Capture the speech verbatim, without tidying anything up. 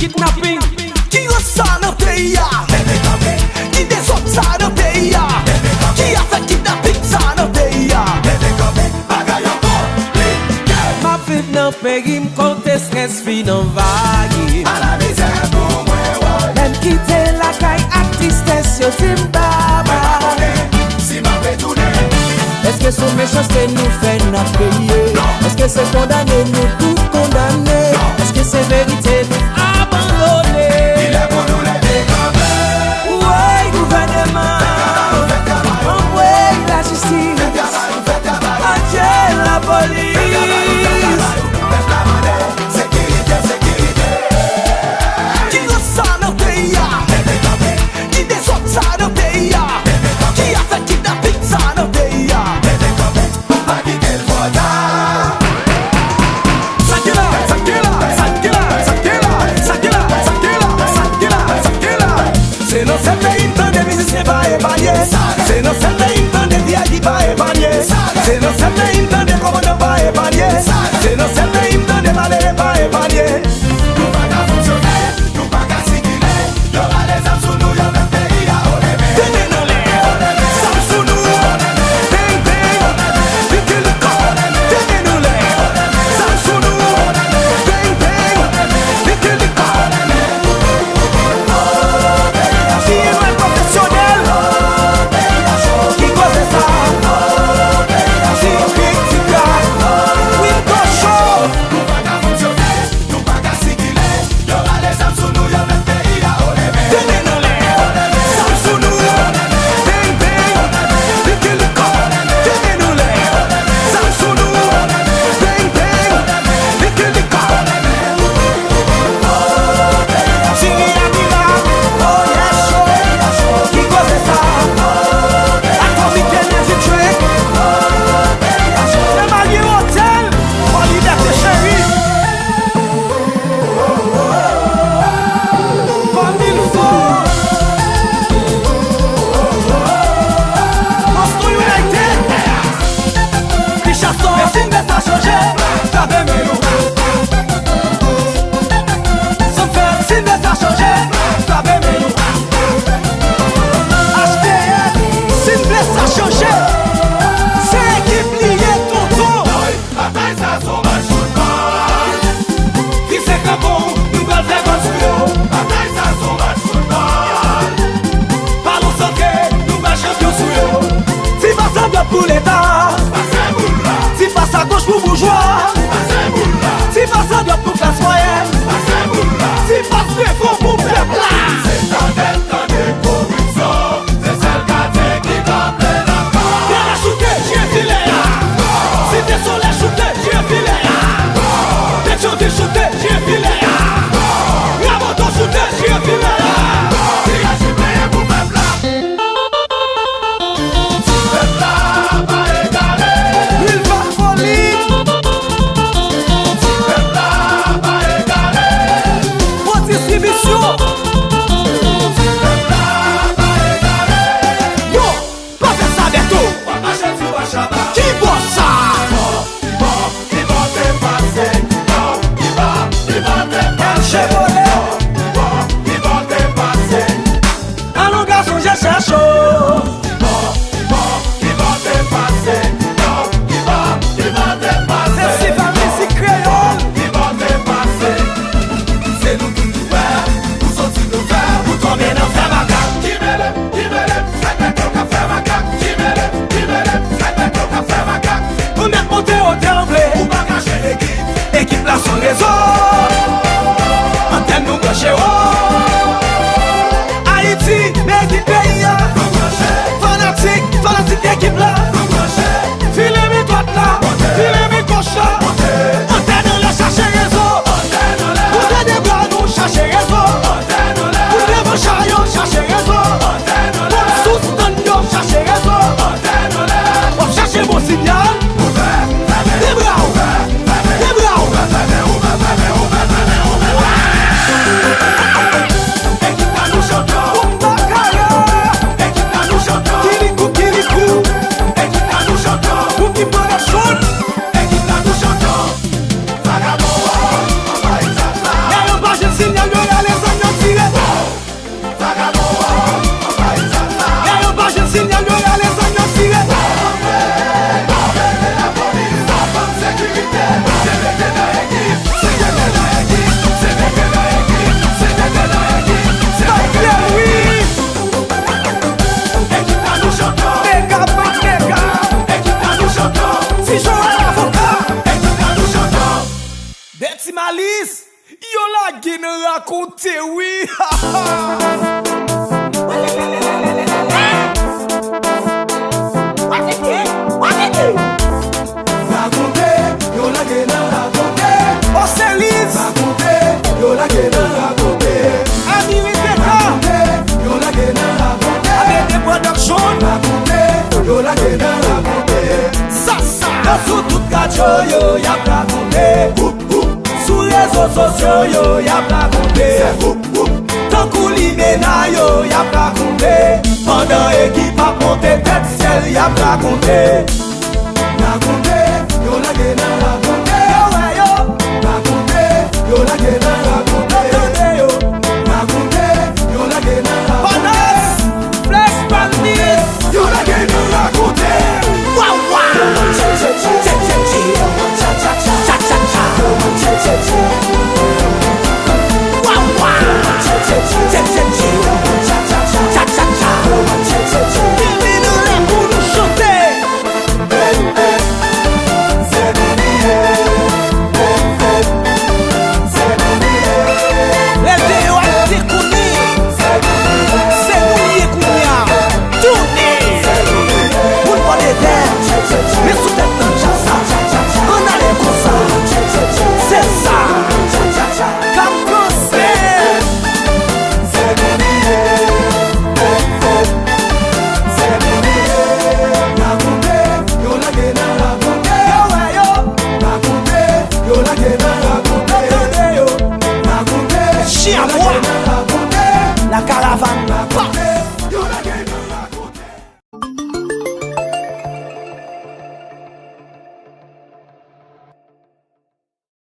Kidnaping. Ki rans sa nan peyi a? Ki dezòd sa nan peyi a? Ki afè kidnaping sa nan peyi a? M ap viv nan peyi m kote estrès fin anvayi m. Lè m kite lakay ak tristès, yo di m babay. Èske se yon mechanste nou fè n ap peye? Èske se kondane nou tout kondane? Èske se verite nou abandone? Woy gouvèneman, anmwey lajistis, adje lapolis. Ki rans sa nan peyi a? Ki dezòd sa nan peyi a? Ki afè kidnaping sa nan peyi a? Pa kite l twò ta. Sa k gen la? Sa k gen la? Sa k gen la? Sa k gen la? Sa k gen la? Sa k gen la? Sa k gen la? Sa k gen la? Se nan sèl peyi m tande mizisyen pa epanye. Se nan sèl peyi m tande V I P pa epanye. Se nan sèl peyi m tande kòmandan pa epanye. Se nan sèl peyi m tande malere pa epanye. Nou pa ka fonksyone, nou pa ka sikile. Yo rale zam sou nou, yo met peyi a o lebe. Tenten nan lè, zam sou nou. Bang, bang, likilika. Tenten nan lè, zam sou nou. Bang, bang, likilika. Si nou pwofesyonèl, ki koze sa? Si nou kritika, wi, m kochon. Nou pa ka fonksyone, nou pa ka sikile. Yo rale zam sou nou, yo met peyi a o lebe. Tenten nan lè, zam sou nou. Bang, bang, likilika. Tenten nan lè, zam sou nou. Bang, bang, likilika. Tini Amira, oh yes, show. Ki koze sa? Atomic Energy Drink. Se Marriott Hotel. Fò libète cheri. Comme il faut. Boston United. Pichason, si n vle sa chanje, frape men nou. Sanfèt, si n vle sa chanje, frape men nou. H T F, si n vle sa chanje, se ekip li ye, tonton. Batay sa se yon match foutbòl. Vize kanpon, nou pral fè gòl sou yo. Batay sa se yon match foutbòl. Balon santre, nou pral chanpyon sou yo. Ti pas a dwat pou Leta. Pase boul la. Ti pas a goch pou boujwa. Pase boul la. Ti pas a dwat pou klas mwayèn. Pase boul la. Ti pas devan pou pèp la. Se tande, tande koripsyon. Se sèl gadyen ki kanpe nan kò. Bèlè choute, jwe filè a. Site Solèy choute, jwe filè a. Petyonvil choute, jwe filè a. Raboto choute, jwe filè a. Tiraj li peye pou pèp la. Ti pèp la pa egare. Vilva Foli. Ti pèp la pa egare. Bon distribisyon. Ti pèp la pa egare. Yo, pa fè sa, Bèto. W ap mache sou Achaba. Ki bò sa? Pi bò, pi bò, pi bò te pase. Pi bò, pi bò, pi bò te pase. Pi bò, pi bò, pi bò te pase. Alon gason, je chèche w. Pi bò, pi bò, pi bò te pase. Pi bò, pi bò te pase. Festival mizik kreyòl. Pi bò te pase. Se nou tout nou fè, pou soti nou fè, pou tonbe nan fè makak. Ki mele, ki mele, fè tèt yo ka fè makak. Ki mele, ki mele, fè tèt yo ka fè makak. Pou nèt monte otè anble. Ou pa kache lekip. Ekip la sou rezo. Antèn nou branche wo. Ayiti, men ekip peyi a. Fanatik, fanatik ekip la. File men dwat la, file men goch la. Antèn anlè, chache rezo. Antèn anlè. Boute de bra nou, chache rezo. Antèn anlè. Bout devan cha yo, chache rezo. Antèn anlè. Bout sou stann yo, chache rezo. Antèn anlè. W ap chache bon sinyal. Ouvè, fèmen. De bra w. Ouvè, fèmen. Ouvè, fèmen. Ouvè, fèmen. Ouvè, fèmen. Ekip la nou chanpyon. Ekip la nou chanpyon. Kirikou, kirikou. Ekip la nou chanpyon. Pou ki pran la chòt. Ekip la nou chanpyon. Vagabon, anvayi zak la. Lè yo pa jwenn sinyal yo, yo Rakonte wi. Rakonte, yo lage nan rakonte. Oseliz. Rakonte, yo lage nan rakonte. Ami Rebecca. Rakonte, yo lage nan rakonte. A B D Production. Rakonte, yo lage nan rakonte. Sa, sa. Nan sou tout radyo yo, y ap rakonte. Sou rezo sosyo yo, y ap rakonte. Tankou limena yo, y ap rakonte. Pandan ekip ap monte tèt syèl, y ap rakonte. Rakonte, yo lage nan rakonte. Yo wè yo. Rakonte, yo lage nan rakonte.